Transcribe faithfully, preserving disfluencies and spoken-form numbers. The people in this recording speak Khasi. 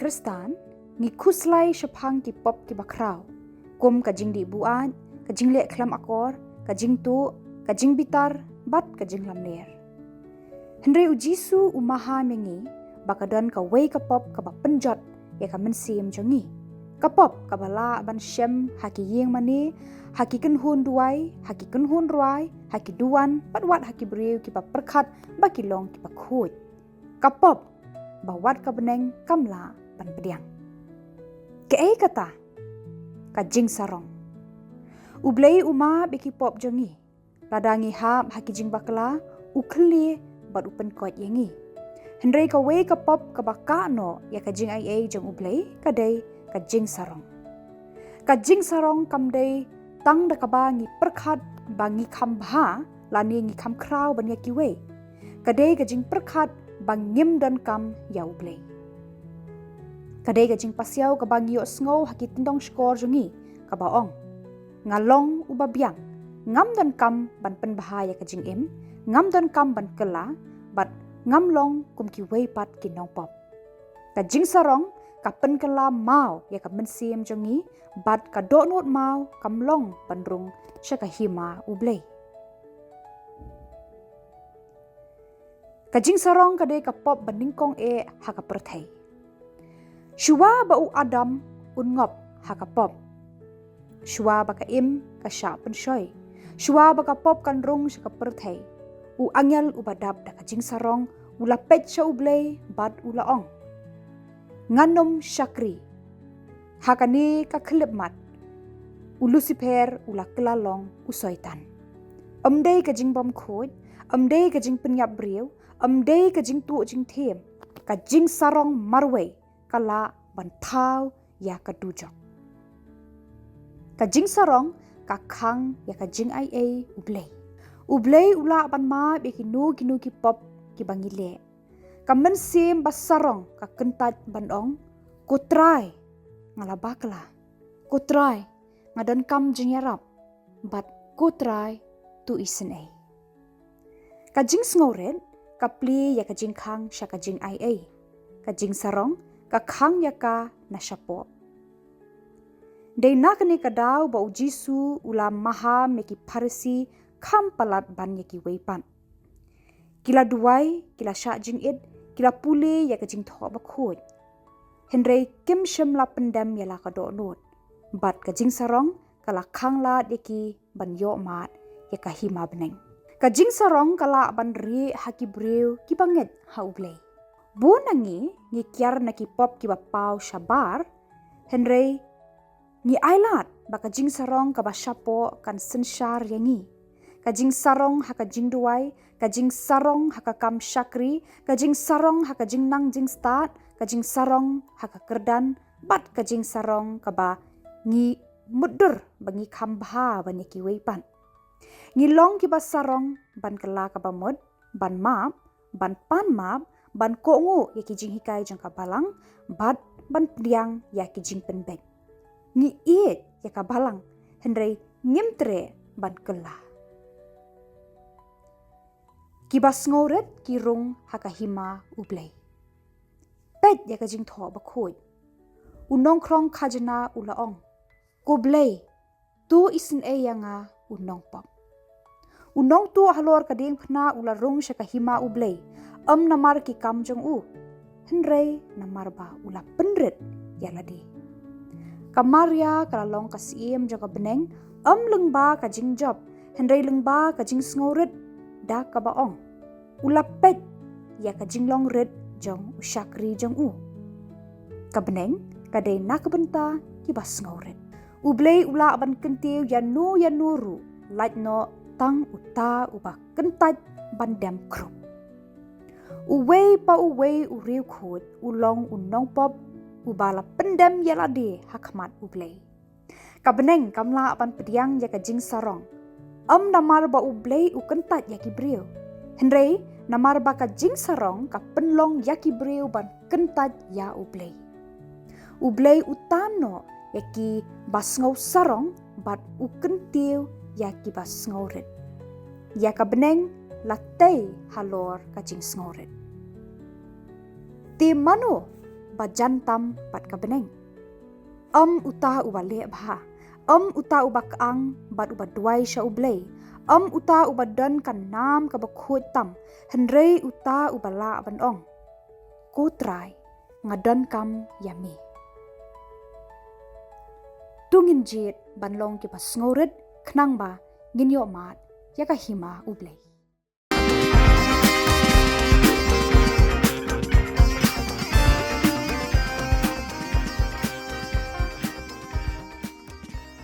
Khristan, ngi khuslai shaphang ki pop kiba khraw, kum ka jingdih buaid, ka jingleh khlem akor, ka jingtuh, ka jingbitar, bad ka jinglamler. Hynrei u Jisu u maham ïa ngi ba ka don kawei ka pop kaba pynjot ïa ka mynsiem jong ngi. Ka pop kaba lah ban shem ha ki ïingmane, ha ki kynhun duwai, ha ki kynhun rwai, ha ki duwan, bad wat ha ki briew kiba pyrkhat ba ki long kiba khuid. Ka pop ba wat ka bneng kam lah ban pdiang. Kaei kata? Ka jingsarong. U Blei u map ïa ki pop jong ngi. Lada ngi hap ha ki jingbakla, u khlieh bad u pynkoit ïa ngi. Hynrei kawei ka pop kaba kah noh ïa ka jingaiei jong U Blei ka dei ka jingsarong. Ka jingsarong kam dei tang da kaba ngi pyrkhat ba ngi kham bha lane ngi kham khraw ban ïa kiwei. Ka dei ka jingpyrkhat ba ngim donkam ïa U Blei. Ka dei ka jingpasiaw kaba ngi ïohsngew ha ki tyndong shkor jong ngi, kaba ong: Nga long uba biang, ngam donkam ban pynbha ïa ka jingim, ngam donkam ban kylla, bad ngam long kum kiwei pat ki nongpop. Ka jingsarong ka pynkylla maw ïa ka mynsiem jong ngi, bad ka dohnud maw kam long ban rung sha ka hima U Blei. Ka jingsarong ka dei ka pop ba nyngkong eh ha ka pyrthei. Shuwa ba u Adam un ngop ha ka pop, shuwa ba ka im ka shah pynshoi, shuwa ba ka pop kan rung sha ka pyrthei, u angel uba dap da ka jingsarong u la peit sha U Blei bad u la ong: Ngan ym shakri ha kane ka khyllipmat. U Lucifer u la kylla long u Soitan. Ym dei ka jingbymkhuid, ym dei ka jingpynïap briew, ym dei ka jingtuh jingthiem. Ka jingsarong marwei ka lah ban thaw ïa ka dujok. Ka jingsarong ka khang ïa ka jingaiei U Blei. U Blei u lah ban map ïa kino kino ki pop kiba ngi leh. Ka mynsiem ba sarong ka kyntait ban ong: Ko Trai, nga la bakla. Ko Trai, nga donkam jingïarap. Bad Ko Trai, to isynei. Ka jingsngewrit ka plie ïa ka jingkhang sha ka jingaiei. Ka jingsarong ka khang ïa ka na shapoh. Dei na kane ka daw ba u Jisu u la maham ïa ki Pharisi kham palat ban ïa kiwei pat. Ki la duwai, ki la shah jingit, ki la pule ïa ka Jingthoh Bakhuid. Hynrei kim shym la pyndem ïa la ka dohnud. Bad ka jingsarong ka la khang lad ïa ki ban ïoh mad ïa ka hima bneng. Ka jingsarong ka lah ban rieh ha ki briew kiba ngeit ha U Blei. Bun na ngi ngi kiar na ki pop kiba paw shabar, hynrei ngi ailad ba ka jingsarong kaba shapoh kan synshar ïa ngi. Ka jingsarong ha ka jingduwai, ka jingsarong ha ka kam shakri, ka jingsarong ha ka jingnang jingstad, ka jingsarong ha ka kyrdan, bad ka jingsarong kaba ngi mutdur ba ngi kham bha ban ïa kiwei pat. Ngi long kiba sarong ban kylla kaba mut, ban map, ban pan map, ban kohnguh ïa ki jinghikai jong ka balang, bad ban pdiang ïa ki jingpynbeit. Ngi ïeit ïa ka balang, hynrei ngim treh ban kylla. Kiba sngewrit ki rung ha ka hima U Blei. Peit ïa ka Jingthoh Bakhuid. U nongkhrong khajna u la ong: Ko Blei, to isynei ïa nga u nongpop. U nongtuh halor ka diengphna u la rung sha ka hima U Blei, ym namar ki kam jong u, hynrei namar ba u la pynrit ïa lade. Ka Maria ka la long ka syiem jong ka bneng, ym lyngba ka jingjop, hynrei lyngba ka jingsngewrit, da kaba ong: U la peit ïa ka jinglong rit jong u shakri jong u. Ka bneng ka dei na ka bynta kiba sngewrit. U Blei u lah ban kyntiew ïano ïano ruh, lait noh tang uta uba kyntait ban dem khrup. Uwei pa uwei u riewkhuid u long u nongpop uba la pyndem ïa lade ha khmat U Blei. Ka bneng kam lah ban pdiang ïa ka jingsarong, ym namar ba U Blei u kyntait ïa ki briew, hynrei namar ba ka jingsarong ka pynlong ïa ki briew ban kyntait ïa U Blei. U Blei u tan noh ïa kiba sngewsarong bad u kyntiew ïa kiba sngewrit. Ïa ka bneng la tei halor ka jingsngewrit. Te mano ba jan tam bad ka bneng. Ym uta uba leh bha, ym uta uba kyang bad uba duwai sha U Blei, ym uta uba don ka nam kaba khuid tam, hynrei uta uba lah ban ong, Ko Trai, nga donkam ïa me. To ngin jied ban long kiba sngewrit khnang ba ngin ïoh mad ïa ka hima U Blei.